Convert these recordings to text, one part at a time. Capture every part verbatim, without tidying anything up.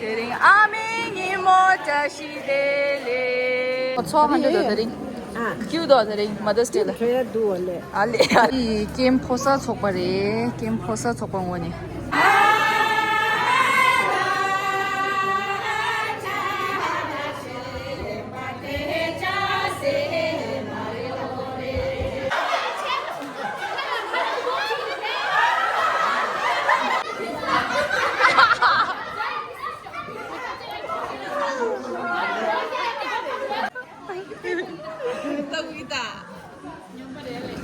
དེ་རིང་ཨ་མའི་ཉིན་མོ་བཀྲ་ཤིས་བདེ་ལེགས། ཚོགས་ཧ་འདྲ་དང་དེ་རིང་། ཨ། ཀྱུ་དང་དེ་རིང་མ་དར་སི་ཌེ་ལ། ཁྲོ་ཡ་འདུག་བ་ལས། ཨ་ལེ་ཨ་ལེ། ཀེམ་ཕོ་གསར་ཚོགས་པ་རེད། ཀེམ་ཕོ་གསར་ཚོགས་པ་ངོས་ནས།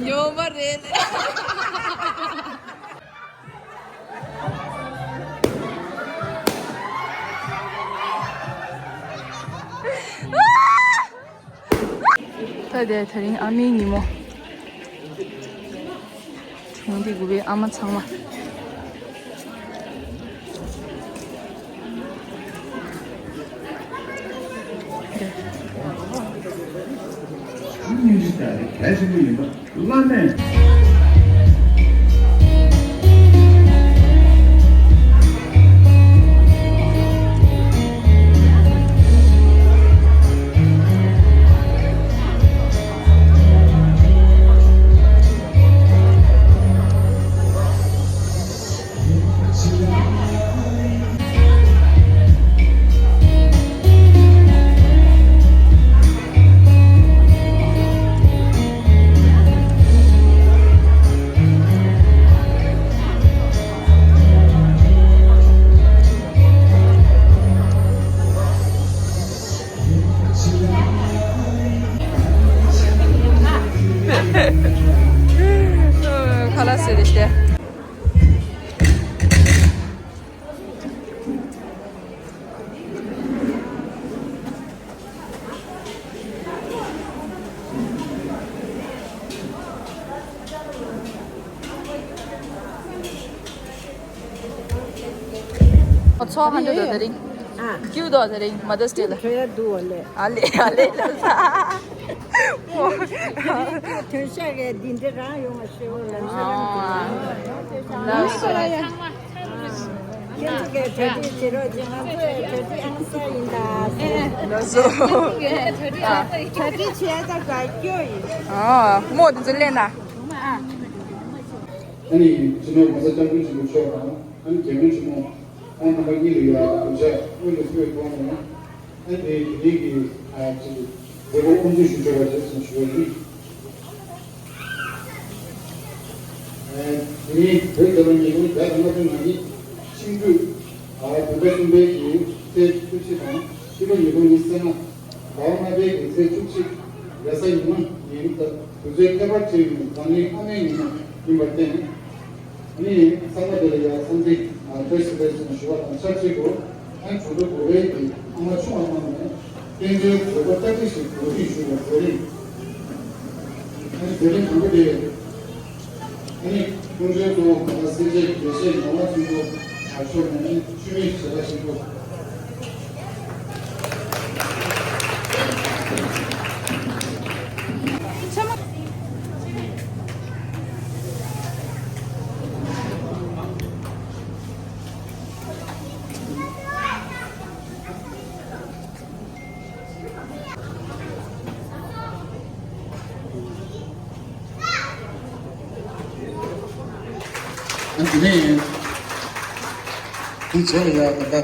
ཉོ་མ་རེད། ད་དེ་དེ་རིང་ཨ་མའི་ཉིན་མོ། གྲོང་སྡེ་དགུ་པའི་ཨ་མ་ཚང་མ། བླ་མས། ཁ་ལག་བཟས་ཏེ་བསྡད། ཚོགས་ཧ་འདྲ་དང་དེ་རིང་། ཨ། ཀྱུ་དང་དེ་རིང་མ་དར་སི་ཌེ་ལ། ཁྲོ་ཡ་འདུག་བ་ལས། ཨ་ལེ་ཨ་ལེ་ལ། ཐོན་ཤག་གི་འདི་འདྲ་རང་ཡོང་བ་ཞེས་པ་ལམ་སང་། ལགས་སོ། ཁྱེད་ཚོ་གིས་གྲ་སྒྲིག་བྱེད་རོགས་གྱིས། ང་ཚོས་གྲ་སྒྲིག་ཨང་གསར་ཡིན་ད། ལགས་སོ། གྲ་སྒྲིག་བྱས་ད་ག་སྐྱོ་ཡིན། ཨ། མོ་དེ་ཚོ་ལེན་ན། ཨ་ནི་སྤྱི་ནོར་༸གོང་ས་༸སྐྱབས་མགོན་ཆེན་པོ་མཆོག་དང་། ཨ་ནི་རྒྱལ་བློན་ཆེན་མོ་ཨ་རྣམ་པ་གཉིས་ལ་ཡང་གུས་ཕྱག་སྔོན་དུ་ཕུལ་ཐོག་ནས། ཨ་ནི་དེ་རིང་གི་ཨ་ཅིག་མཛད་སྒོ་དབུ་འཛུགས་ཞུ་ཆོག་པ་བྱས་ཙང་ཞུ་བ་ཡིན། ཨ་དེ་རིང་བོད་རྒྱལ་ལོ་ཉིས་སྟོང་བརྒྱ་དང་ལྔ་བཅུ་ང་གཉིས་ཆིག་སྦྲུལ་ཨ་བདུན་ཟླ་གསུམ་པའི་གི་ཚེས་བཅུ་གཅིག་དང་། ཕྱི་ལོ་ཉིས་སྟོང་ཉི་ཤུ་རྩ་ལྔ་ཟླ་བ་ལྔ་པའི་གི་ཚེས་བཅུ་གཅིག་རེས་གཟའ་ཉི་མ་ཡིན། ད་དུས་ཚོད་ཁྱད་པར་ཅན་གྱི་འཛམ་གླིང་ཨ་མའི་ཉིན་མོ་ཡིན་པར་བརྟེན། ཨ་ནི་ཚང་མ་དེ་ལ་ཡང་འཚམས་འདྲི་བཀྲ་ཤིས་བདེ་ལེགས་ཞུ་བ་དང་ཆབས་ཅིག་ཏུ། ཨ་ནི་གྲོང་སྡེ་དགུ་པའི་གི་ཨ་མ་ཆུང་བ་རྣམས་ནས་བསྟན་འགྲོའི་མཛད་སྒོ་བཀའ་དྲིན་ཞིག་གོ་སྒྲིག་ཞུ་བའི་གོ་རིམ། ཨ་ནི་གོ་རིམ་དང་པོ་དེ། ཨ་ནི་ཁོང་ཚོའི་གཙོ་བོ་གང་ཟག་སེར་བྱེས་དགེ་བཤེས་ངག་དབང་ཆོས་འཕེལ་མཆོག་ནས་ཆུ་མིག་ཞལ་ལག་ཞིག་ཏུ། ཨ་དེ་ནས་དེ་རྗེས་ལ་ཡང་ད་ལྟ་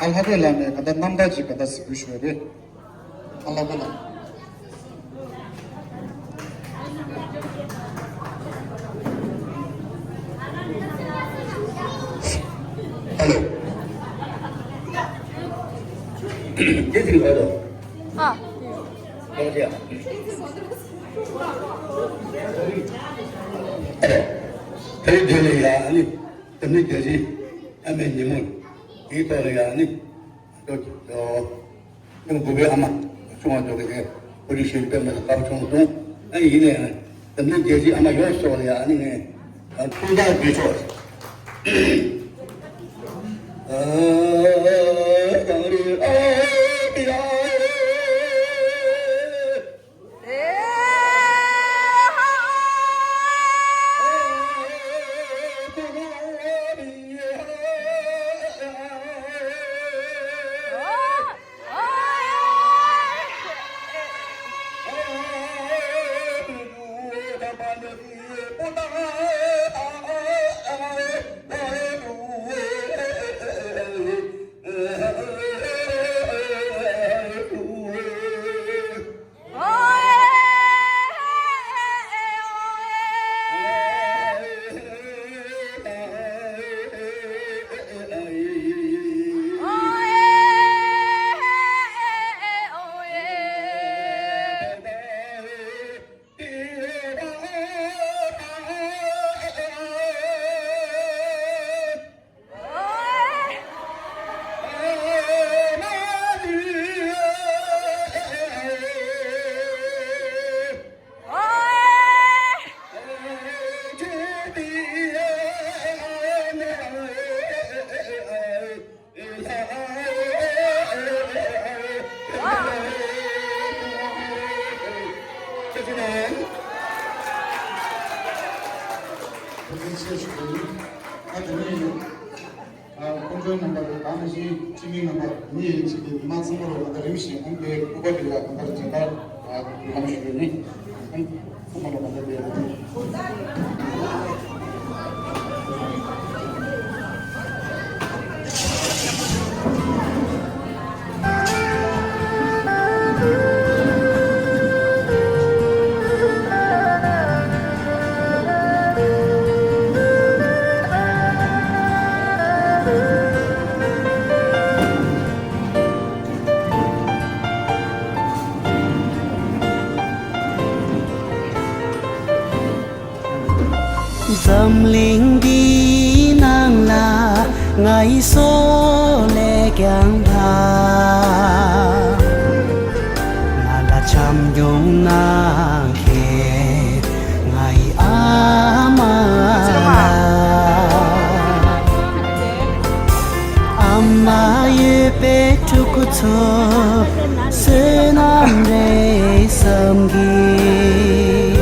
ཨ་ལྷ་རེ་ལ་ནས་ད་ལྟ་རྣམ་ཐར་ཅིག་ད་ལྟ་གཟིགས་འབུལ་ཞུ་བ་རེད། ཨ་ལྷ་པ་ལ། ཧེ་ལོ། དེ་དེ་ཧེ་ལོ། ཨ། ཨ་ལོ། དེ་དེ་ལ་ཡ་ཨ་ནི། དེ་ནི་རྒྱལ་སྤྱིའི་ཨ་མའི་ཉིན་མོ་འདིའི་ཐོག་ལ་ཡ་ཨ་ནི། ཨ་ནི་དགུ་པའི་ཨ་མ་ཆུང་བ་མཆོག་གིས་ཁོ་རའི་ཞལ་པད་མ་ལ་དཀར་ཆུང་གཏོང་། ཨ་ཡིན་ནའི་འཛམ་གླིང་རྒྱལ་སྤྱིའི་ཨ་མ་ཡོངས་སུ་ལ་ཡང་ཨ་ནི་ངས་ཐུགས་དམ་འབུལ་ཆོག་ཨ་དེ་ནས་ཨ་སྐུ་མགྲོན་རྣམ་པ་དང་དེ་བཞིན་སྤྱི་མི་རྣམ་པ་མི་ཡན་ཆད་ཀྱི་མི་མང་ཚང་མ་ལ་ང་ད་རིམ་བཞིན་ཨ་ནི་དེ་སྐུ་པར་དེ་ལ་ང་ད་སྦྱིན་བདག་ཨ་ལམ་ཞུ་ཡོད་ནི། འཛམ་གླིང་འདིའི་ནང་ལ་ང་ཡི་སྲོག་ལས་ཀྱང་ལྷག་ང་ལ་བྱམས་སྐྱོང་གནང་མཁན་ང་ཡི་ཨ་མ་ལགས། ཨ་མ་ཡོད་པའི་ཕྲུ་གུ་ཚོ་བསོད་ནམས་རེད་བསམ་གི།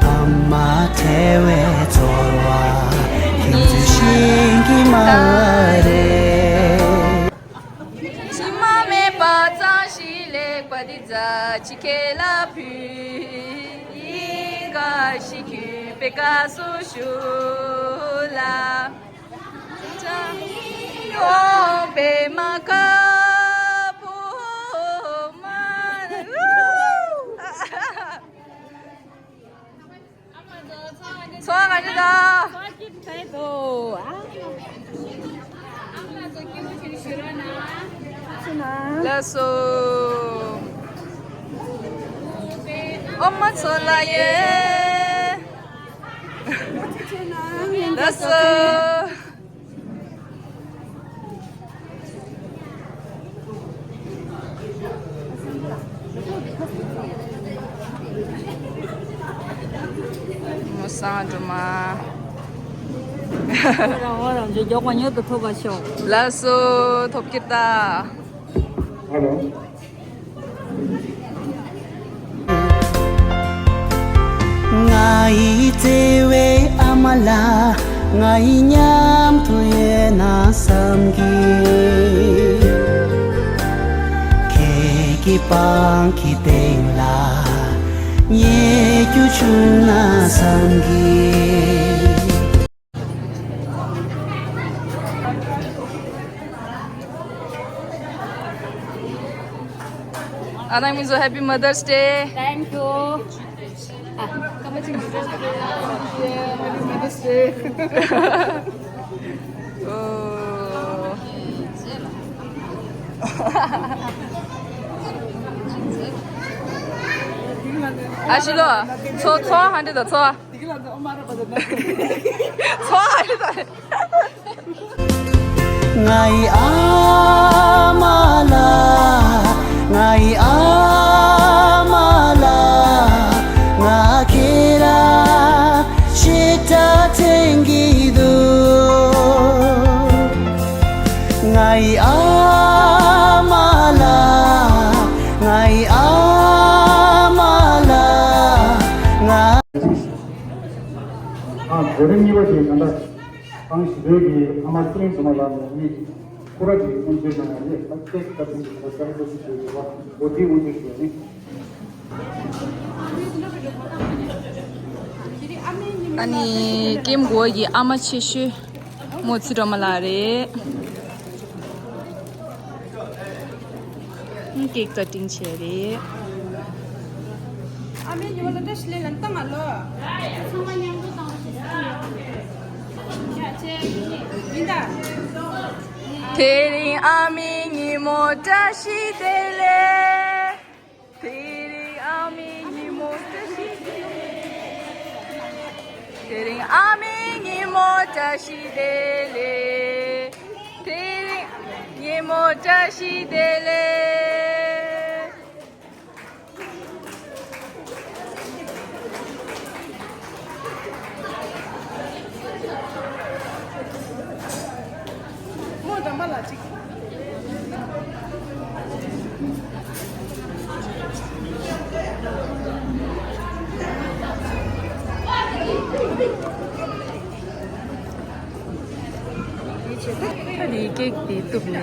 ཨ་མ་བྲལ་བའི་ཚོར་བ་ཁྱེད་ཚོས་ཤེས་ཀྱི་མ་རེད། ཕྱི་མ་མེད་པ་གཙང་ཞིང་ལེགས་པ་འདི་རྫ་ཆུ་ཁྱེད་ལ་ཕུལ། ཡིན་ག་ཤི་ཁྱུ་པེ་ཀ་སུ་ཤུ་ལ། ཡོང་པེ་མ་ཀ་པུ་མ། ཚོ་ག་འདྲ་འདུག་ལགས་སོ། ཨོ་མ་ཚོ་ལ་ཡེ། ལགས་སོ། མོ་སང་འགྲོ་མ། ཨོ་རང་ཨོ་རང་ཇོ་མགྱོགས་པ་མྱུར་དུ་ཐོབ་པར་ཤོག་ལགས་སོ། ཐོབ་ཀྱི་ད། ཧ་ལོ། ང་ཡི་བརྩེ་བའི་ཨ་མ་ལགས། ང་ཡི་མཉམ་དུ་ཡོད་ན་བསམ་གི། ཁྱེད་ཀྱི་པང་གི་སྟེང་ལ་ཉལ་རྒྱུ་བྱུང་ན་བསམ་གི། Anang Mizo, happy Mother's Day. Thank you. Ah, happy Mother's Day. Oh. Ashilo, so, so hundred, so. ཚོ་ཨ་ལི་ད། ང་ཡི་ཨ་མ་ལགས། ང་ཡི་ཨ་མ་ལགས། ང་ཁྱེད་ལ་ཞེ་དྲག་དྲན་གྱི་འདུག་ང་ཡི་ཨ་མ་ལགས། ང་ཡི་ཨ་མ་ལགས། ང་། ཨ། གོ་རིམ་གཉིས་པ་དེ་ད་ལྟ་ཨང་བཞི་པའི་གི་ཨ་མ་ཚེ་རིང་དུ་མ་ལགས་ནས་ངེད་ཀྱི་སྐུ་ར་དེ་དབུ་འབྱེད་གནང་ཡ་རེད། ད་ཁྱེད་ཀྱི་སྐབས་དེ་གི་ད་ལྟ་སྐུ་ཞིག་བྱེད་དགོས་པ་འོ་དེ་དབུ་འབྱེད་ཞུ་ཡ་རེད། ཨ་ནི་ཀེམ་གོ་གི་ཨ་མ་ཆེ་ཤོས་མོ་ཚི་སྒྲོལ་མ་ལགས་རེད། ཀེག་ཀ་ཊིང་བྱས་རེད། ཨ་མའི་ཉི་མ་ལ་བཀྲ་ཤིས་བདེ་ལེགས་ལན་བཏང་ང་ལོ། ཚང་མ་མཉམ་དུ་བཏང་བ་ཞིག་ཡ་ཆེ་མིན་ད། དེ་རིང་ཨ་མའི་ཉིན་མོ་བཀྲ་ཤིས་བདེ་ལེགས། དེ་རིང་ཨ་མའི་ཉིན་མོ་བཀྲ་ཤིས་བདེ་ལེགས། དེ་རིང་ཨ་མའི་ཉིན་མོ་བཀྲ་ཤིས་བདེ་ལེགས། དེ་རིང་ཉིན་མོ་བཀྲ་ཤིས་བདེ་ལེགས། ད་དེ་ཀེག་དེ་གཏུབ་ནས་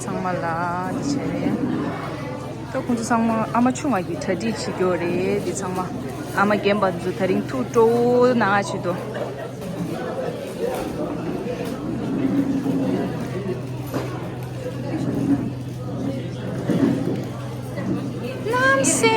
ཚང་མ་ལ་དེ་བྱས་རེད། ད་ཁོང་ཚོ་ཚང་མ་ཨ་མ་ཆུང་བ་གི་གྲ་སྒྲིག་བྱེད་ཀྱི་ཡོད་རེད། དེ་ཚང་མ་ཨ་མ་རྒན་པ་ཚོ་དེ་རིང་ཐུགས་སྤྲོ་བོ་གནང་ཆེད་དུ། གནམ་སེ།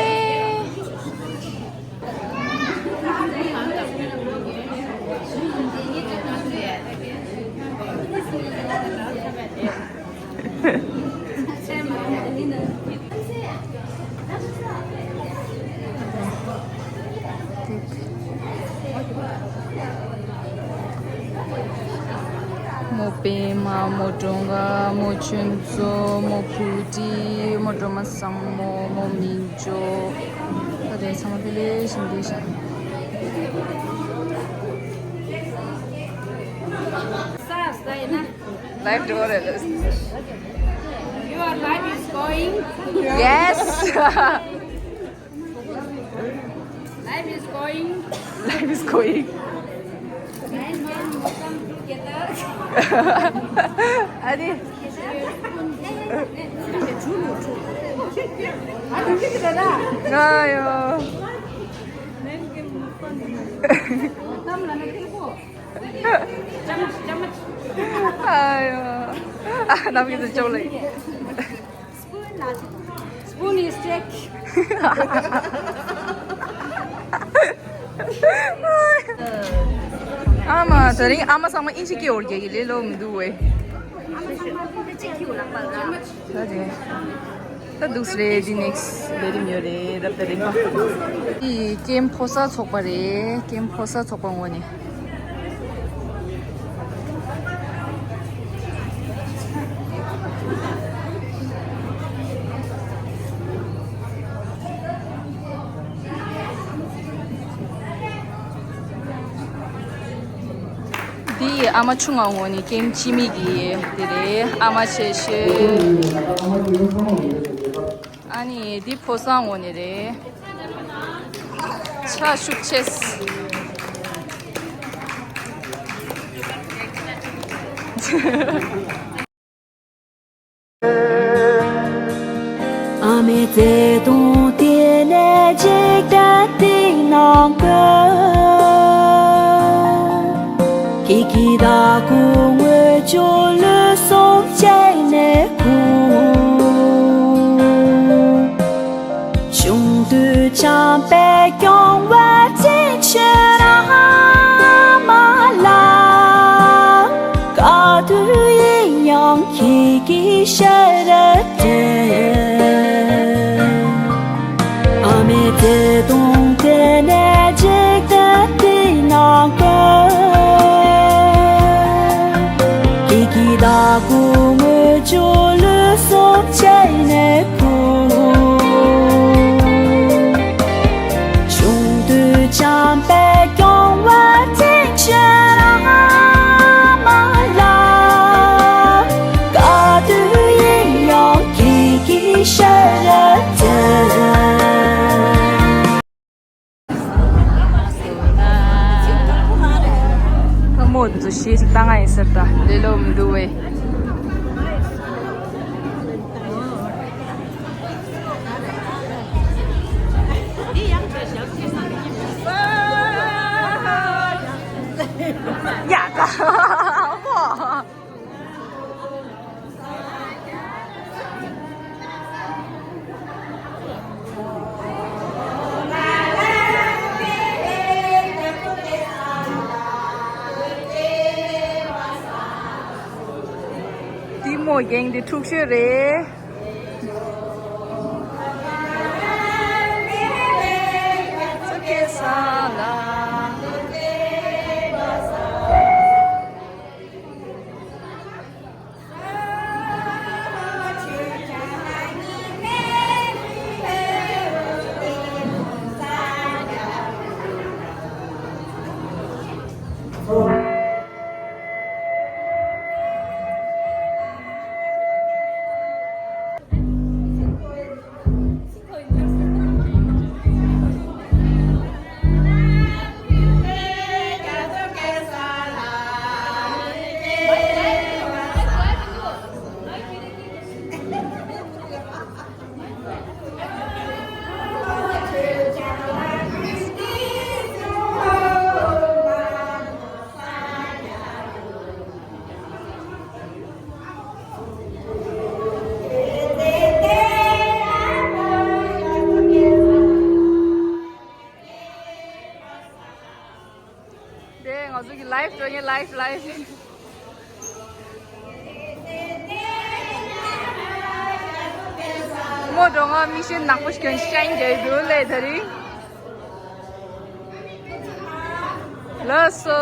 མོ་པད་མ། མོ་སྒྲོལ་དཀར། མོ་ཆོས་མཚོ། མོ་བུ་ཁྲིད། མོ་སྒྲོལ་མ་བཟང་མོ། མོ་མི་འཇོ། ད་དེ་ཚང་མ་དཔེ་ལེགས་ཤིང་བདེ་ཤིང་། ལའིབ་འགྲོ་རེད། Your life is going. Yes. Life is going. Life is going. Nine months will come together. ཨ་ནི། ང་ཡོ། ཨ་ཡོ། ཨ། ནམ་གྱི་དུ་ཅོག་ལེ། Spoon is take. ཨ་མ། དེ་རིང་ཨ་མ་ཚང་མ་ཨིན་ཇི་སྐད་འོར་རྒྱག་གི་ལས་སླ་པོ་མི་འདུག་བས། ད་དེ། ད་འདུག་སེ་རེད། འདི་ནེག་སི་ལས་རིམ་ཡོད་རེད། རབ་དང་རིམ་པ། འདི་ཀེམ་ཕོ་གསར་ཚོགས་པ་རེད། ཀེམ་ཕོ་གསར་ཚོགས་པ་ངོས་ནས། འདི་ཨ་མ་ཆུང་ང་ངོས་ནས་ཀེམ་སྤྱི་མི་གི་དེ་རེད། ཨ་མ་ཆེ་ཤོས། ཨ་ནི་འདི་ཕོ་གསར་ངོས་ནས་རེད། ཕྱག་ཤུགས་ཆེ། ཨ་མའི་བརྩེ་དུང་དེ་ནས་འཇིག་རྟེན་འདི་ནང་ཁྱེད་ཀྱི་བདག་པོ་དངོས་བྱུང་ལུས་སྲོག་བཅད་ནས་ཁུར། གཞུང་དུ་བྱམས་པས་སྐྱོང་བར་བྱིན་ཕྱིར་ཨ་མ་ལགས། ག་དུས་ཡིན་ཡང་ཁྱེད་ཀྱི་ཞབས་ར་འདྲེན། ཨ་མའི་བརྩེ་དུང་དེ་ནས་འཇིག་རྟེན་འདི་ནང་ཁྱེད་ཀྱི་བདག་པོ་དངོས་བྱུང་ལུས་སྲོག་བཅད་ནས་ཁུར། གཞུང་དུ་བྱམས་པས་སྐྱོང་བར་བྱིན་ཕྱིར་ཨ་མ་ལགས། ག་དུས་ཡིན་ཡང་ཁྱེད་ཀྱི་ཞབས་ར་འདྲེན། ཕ་མོ་དེ་ཚོ་གཞས་ཅིག་བཏང་ང་ཡིན་ཟེར། ད་ལས་སླ་པོ་མི་འདུག་བས། འདི་ཡང་བྱས་ཞབས་ཕྱི་བསམ་གྱི་མེད། རྒན་འདི་འཁྲུག་ཤོས་རེད། དེ་ང་ཚོ་གི་ལའིབ་འགྲོ་ཉེ་ལའིབ་ལའིབ། མོ་འགྲོ་ང་མིག་ཤེལ་ནག་པོ་ཞིག་གྱོན་ཤན་རྒྱག་འདུག་ལེ་ད་རིང་། ལགས་སོ།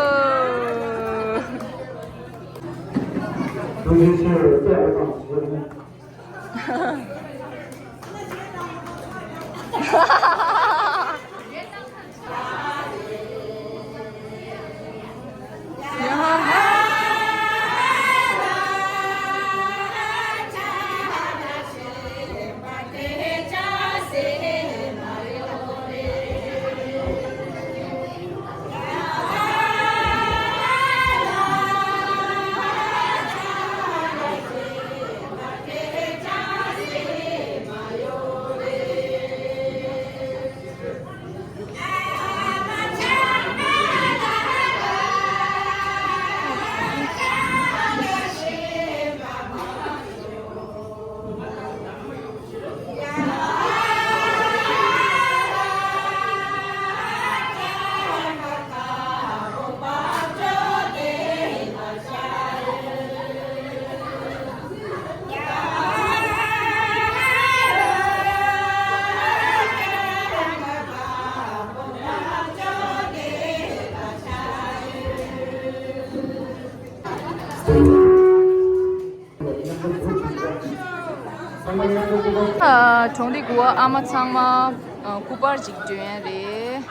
ཨ། གྲོང་སྡེ་དགུ་པ་ཨ་མ་ཚང་མ། ཨ། སྐུ་པར་ཅིག་སྒྲོན་ཡ་རེད།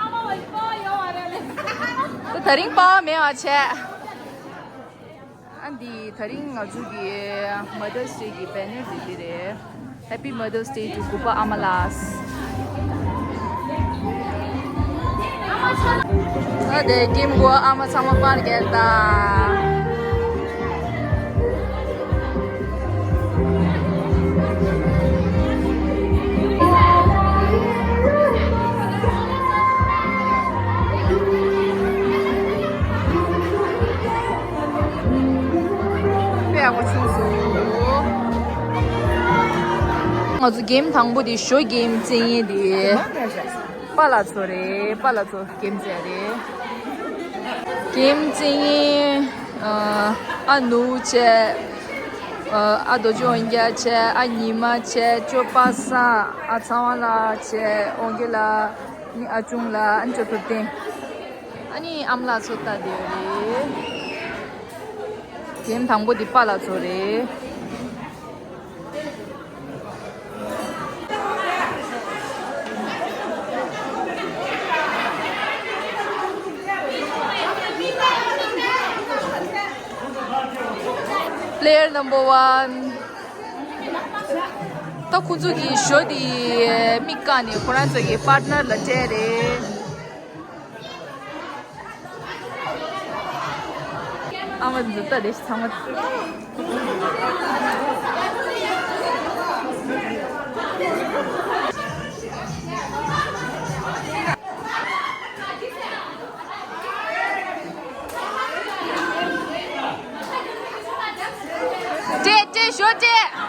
ད་ད་རིང་པ་མེད་པ་བྱས། ཨ། འདི་ད་རིང་ང་ཚོ་གི་Mother's Day གི་བེ་ནར་འདི་འདི་རེད། Happy Mother's Day to ཀུ་པ་ཨ་མ་ལགས། ཨ། དེ་ཀེམ་གོ་ཨ་མ་ཚང་མ་པར་རྒྱག་ད། དཔེ་ཡག་པོ་བྱུང་སོང་། ང་ཚོ་གེམ་དང་པོ་དེ་ཞོ་གེམ་རྩེ་ཡིན་དེ། པཱ་ལགས་ཚོ་རེད། པཱ་ལགས་ཚོ་གེམ་རྩེ་རེད། གེམ་རྩེ་ཡིན། ཨ། ཨ་ནུ་བྱས། ཨ། རྡོ་རྗེ་འོན་རྒྱལ་བྱས། ཨ་ཉི་མ་བྱས། ཅོ་པ་ས། ཨ་ཚ་བ་ལགས་བྱས། འོན་རྒྱལ་ལགས། ནི་ཨ་ཆུང་ལགས། ཨ་ནི་ཅོ་ཐུབ་བསྟན། ཨ་ནི་ཨ་མ་ལགས་ཚོ་ལྟ་བསྡད་ཡོད་རེད། གེམ་དང་པོ་འདི་པཱ་ལགས་ཚོ་རེད། Player number one. ད་ཁོང་ཚོ་གི་ཞོ་འདི་མིག་བཀག་ནས་ཁོ་རང་ཚོ་གི་པར་ཊི་ནར་ལ་སྤྲད་རེད། ཨ་མ་འཛུལ་ལྟ་རེ་ཞིག་ཚང་མ། སྤྲད་སྤྲད་ཞོ་སྤྲད།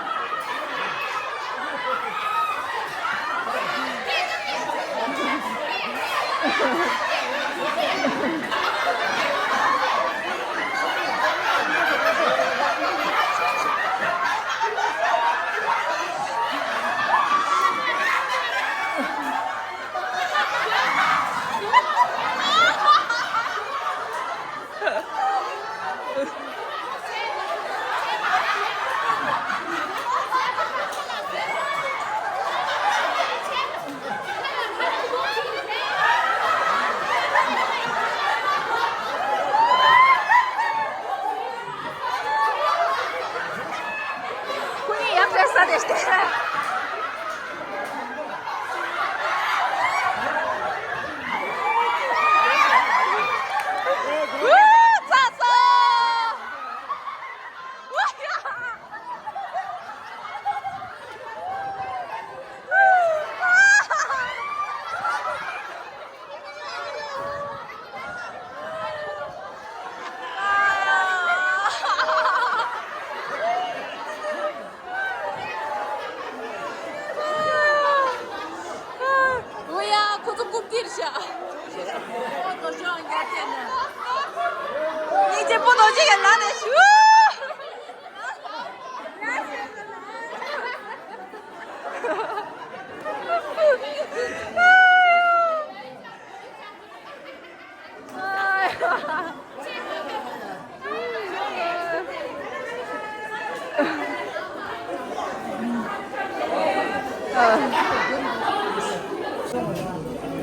སྐྱེས་པོ་རྡོ་རྗེ་ཡར་ལངས་ནས་ཞུ།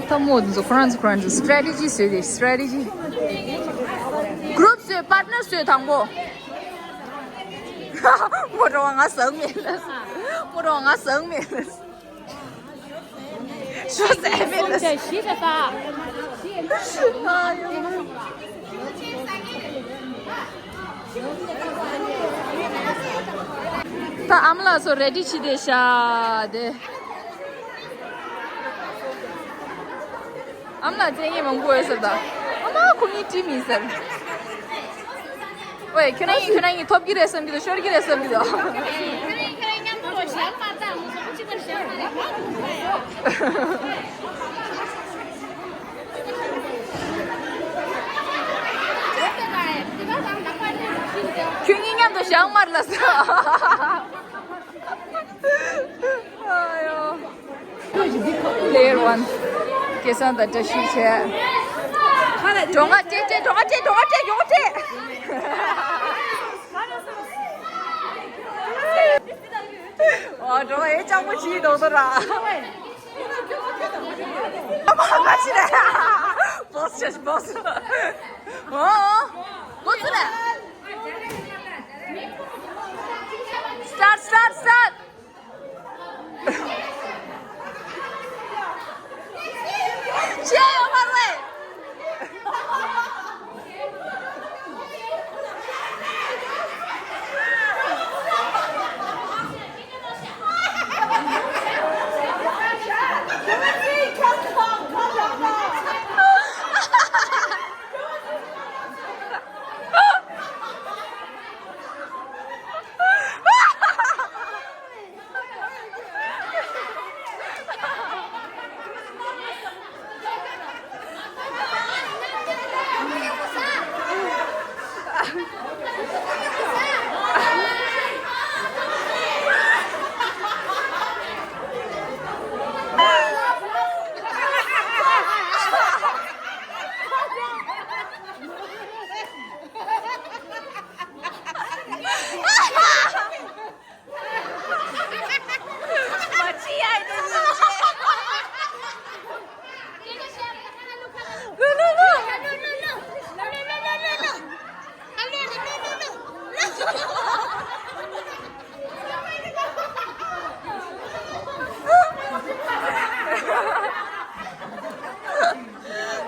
ད་མོ་འདི་ཚོ་ཁོ་རང་ཚོ་ཁོ་རང་ཚོ་སི་ཊེ་རེ་ཊི་ཇི་བཟོས་ཏེ། སི་ཊེ་རེ་ཊི་ཇི། གུ་རུབ་བཟོས། པཱར་ཊི་ནར་བཟོས། དང་པོ། མོ་འགྲོ་བ་ང་ཟག་མེད་ལ། མོ་འགྲོ་བ་ང་ཟག་མེད་ལ། ཞོ་ཟས་མེད་ལ། ཞིག་ད་ད། ད་ཨ་མ་ལགས་ཚོ་རེ་ཌི་བྱེད་དེ་ཤག་དེ། ཨ་མ་ལགས་བཙལ་མཁན་མང་པོ་ཡོད་ཟེར་ད། ཨ་མ་ཁོ་གཉིས་བྲིས་མིན་ཟེར། ཝེ། ཁྱོད་རང་གཉིས་ཁྱོད་རང་གཉིས་ཐོབ་ཀྱི་རེད་བསམ་གྱི་འདུག་ཤོར་གྱི་རེད་བསམ་གྱི་འདུག་ཁྱོད་གཉིས་མཉམ་དུ་ཞག་དམར་ལ་ཟ། ཨ་ཡོ། Player one. སྐལ་བཟང་དང་བཀྲ་ཤིས་བྱས། གྲོ་ང་སྤྲད་སྤྲད། གྲོ་ང་སྤྲད། གྲོ་ང་སྤྲད། གྲོ་ང་སྤྲད། ཨོ། གྲོ་ང་ཨེ་སྤྱང་པོ་བྱེད་མདོག་མདོག་ར། ཨ་མ་ག་ཅི་རེད། སྦོག་སི་བྱས། སྦོག་སི། ཨོ། འགོ་ཚུགས་རེད། Start, start, start. ཆེ་ཡོད་མ་རེད།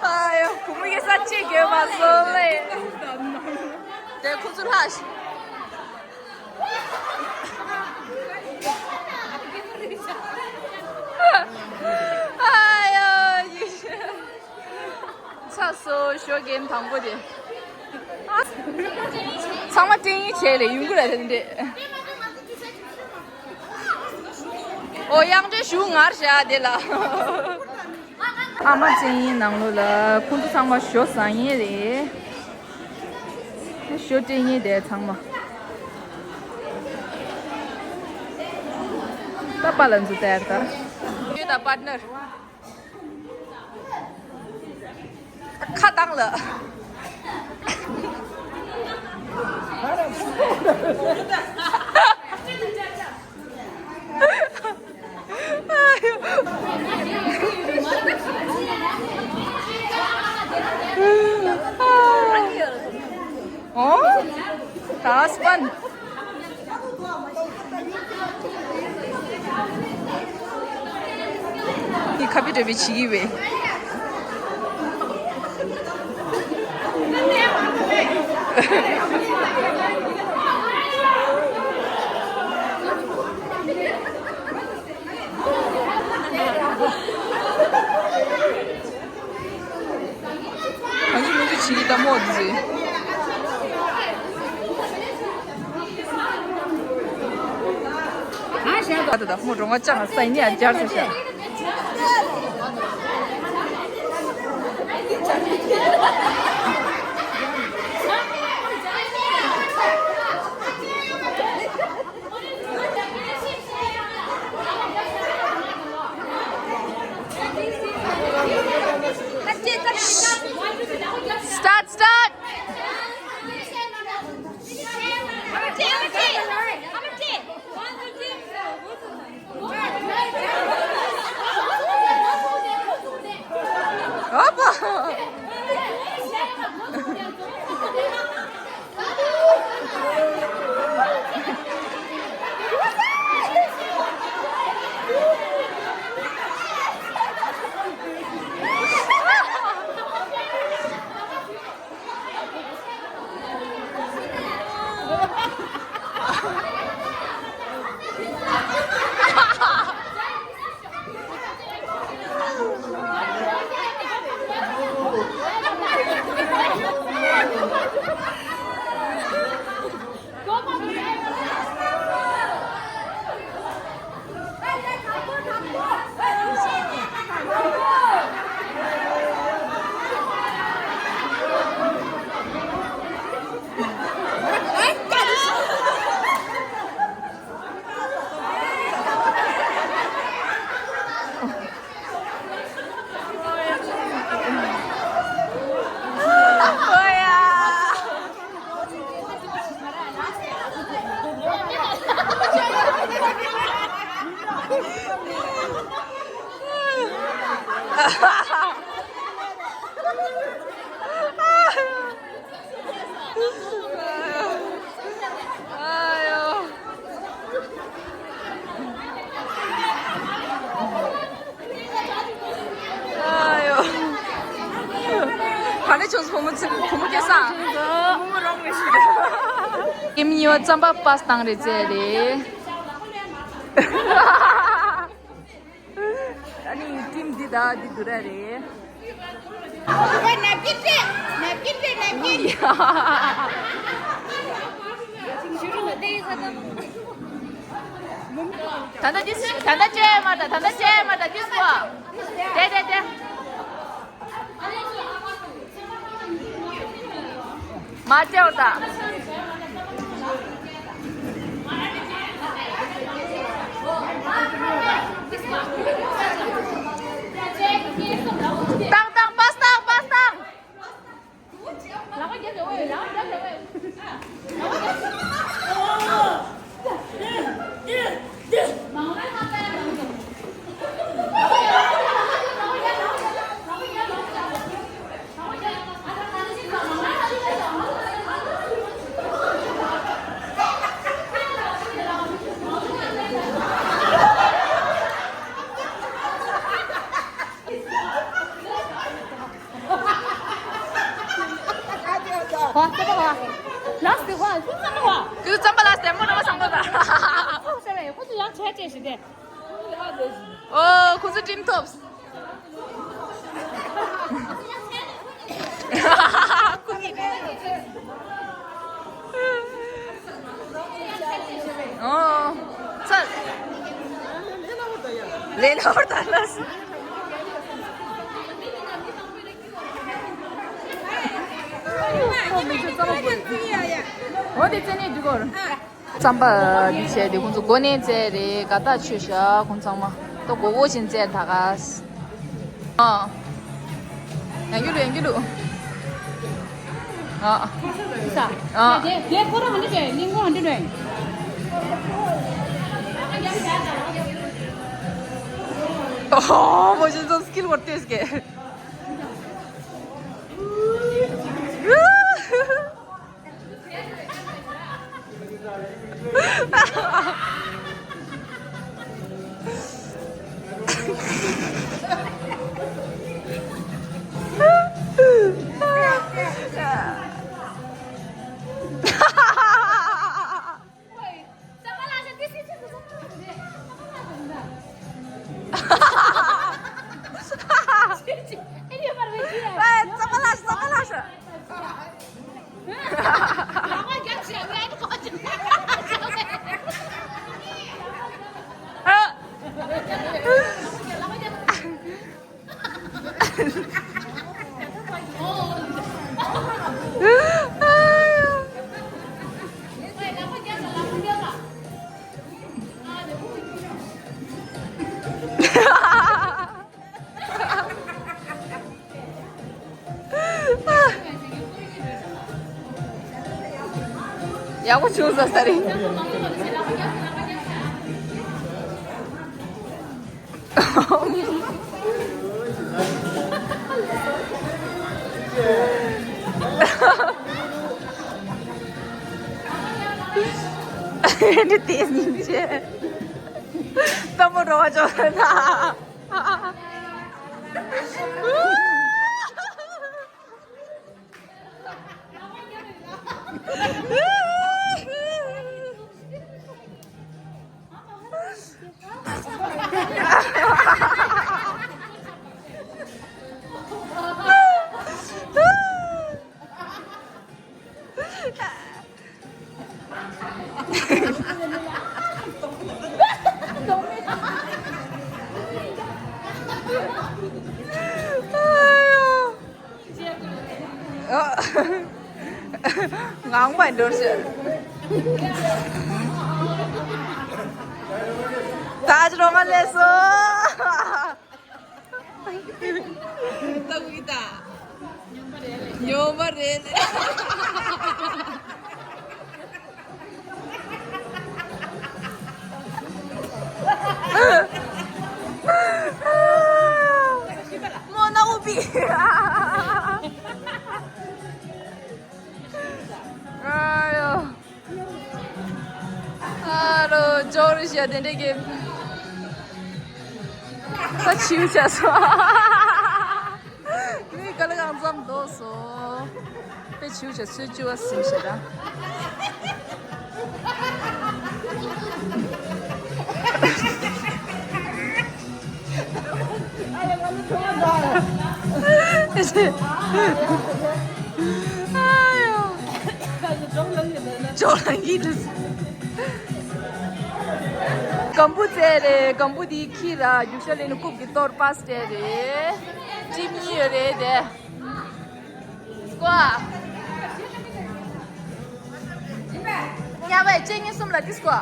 ཨ་ཡོ། བུ་མོ་གི་ས་ཆེ་གོས་མ་བཟོ་ལེ། དེ་ཁོ་ཚོ་ལྷག་ཤི། ཨ་ཡོ། ཚ་སོ་ཞོ་གེམ་དང་པོ་དེ། ཚང་མ་སྤྲིང་ཡིག་བྱས་ལེ་ཡོང་གི་རེད་དེ་འདྲས། ཨོ། གཡང་འདྲེ་ཞུ་ངར་བྱ་དེ་ལ། ཨ་མ་བཙལ་ཡིན་ནང་ལོགས་ལ་ཁོང་ཚོ་ཚང་མ་ཞོ་ཟ་ཡིན་རེད། ཞོ་སྤྲད་ཡིན་དེ་ཚང་མ། ད་པཱ་ལགས་ཚོ་དེར་ད། ཡོད་ད་པཱར་ཊི་ནར། ཁ་བཏང་ལ། ཨོ། ད་སྤན། ཁ་པི་འདྲ་བའི་བྱེད་ཀྱི་བས། གང་ཅི་མི་ཅི་བྱེད་ཀྱི་ད་མོ་འདི་ཟེར། ད་ད་ད་མོ་རོང་བ་ཅང་ས་ནི་ཨ་ཇར་ས་ཤ། Start! Опа! ག་ནས་བྱུང་སོང་བུ་མོ་ཚིག་བུ་མོ་སྐྱེ་ས། ཀིམ་གཉིས་པ་རྩམ་པ་པ་སི་བཏང་རེད་ཟེར་རེད། ཨ་ནི་ཀིམ་འདི་དང་འདི་སྡུག་ར་རེད། ཨོ་ནབ་ཀིན་སྤྲད། ནབ་ཀིན་སྤྲད། ནབ་ཀིན། ད་ལྟ་འདི་ད་ལྟ་ཅེ་མ་ད་ད་ལྟ་ཅེ་མ་ད་འདི་སུ་བ། དེ་དེ་དེ། མ་བཅར་ད། བཏང་བཏང་པ་སི་བཏང་པ་སི་བཏང་། ཁོ་རྩམ་པ་ལ་ལྟད་མོ་ར་བ་བཟང་པོ་དང་། ཁོ་ཚོ་ཡང་བྱས་བྱས་ཞིག་སྟེ། ཨོ་ཁོ་ཚོ་ཀྲིམ་ཐོབ། ཁོ་གཉིས་ཨོ། ཚར། ལས་སླ་བོར་ད་ལ་སོང་། འོ་དེ་རྩེ་ནས་འཇུག་གོ། རྩམ་པ་འདི་བྱས་ཏེ་ཁོང་ཚོ་མགོ་ནས་བཙལ་རེད། དགའ་ཐག་ཆོད་ཤག་ཁོང་ཚང་མ་ད་མགོ་སྐོར་བཞིན་བཙལ་ད་ག་ཨ། ཡང་རྒྱུ་ལུ་ཡང་རྒྱུ་ལུ། ཨ། ཨ། དེ་དེ་ཁོ་རང་ཧ་འདྲི་བྱས་གླིང་གོང་ཧ་འདྲི་ནོས། ཨོ་མོ་ཞིག་ཚོ་སི་ཀིལ་བོར་ཏེས་ཀེ། ཡག་པོ་བྱུང་ས་ས་རེད། འདི་དེ་སྙིང་རྗེ། སྟོན་མོ་འགྲོ་བ་ཅོག་ན། ངང་པ་འགྲོ་ཤེས། ད་ཅི་རོ་ང་ལས་སོ། ལྟ་བུའི་ད། ཉོ་མ་རེད། མོ་ན་འུ་པི། ཨ་ཡོ། ཨ་རོ་ཇོ་རི་ཤ་དེ་འདྲས་ཀྱི། ད་བྱིའུ་བྱས་སོང་། ངས་ག་ལ་གང་འཛོམས་འདུག་སོ། དཔེ་བྱིའུ་བྱས་ཚོད་བཅུ་བ་ཟིན་ཤེས་ར། ཇོ་ལང་གི་འདུག་སྐམ་པོ་བཙལ་རེད། སྐམ་པོ་དེའི་ཁྱི་ར་རྒྱུག་ཤར་ལེན་ནས་རྐུབ་ཀྱི་གཏོར་པ་སྤྲད་རེད། ཀྲིབ་གཉིས་ཡོད་རེད་དེ། སྐོ། ཉ་བའི་ལྕེ་གཉིས་གསུམ་ལ་ཏི་སྐོ།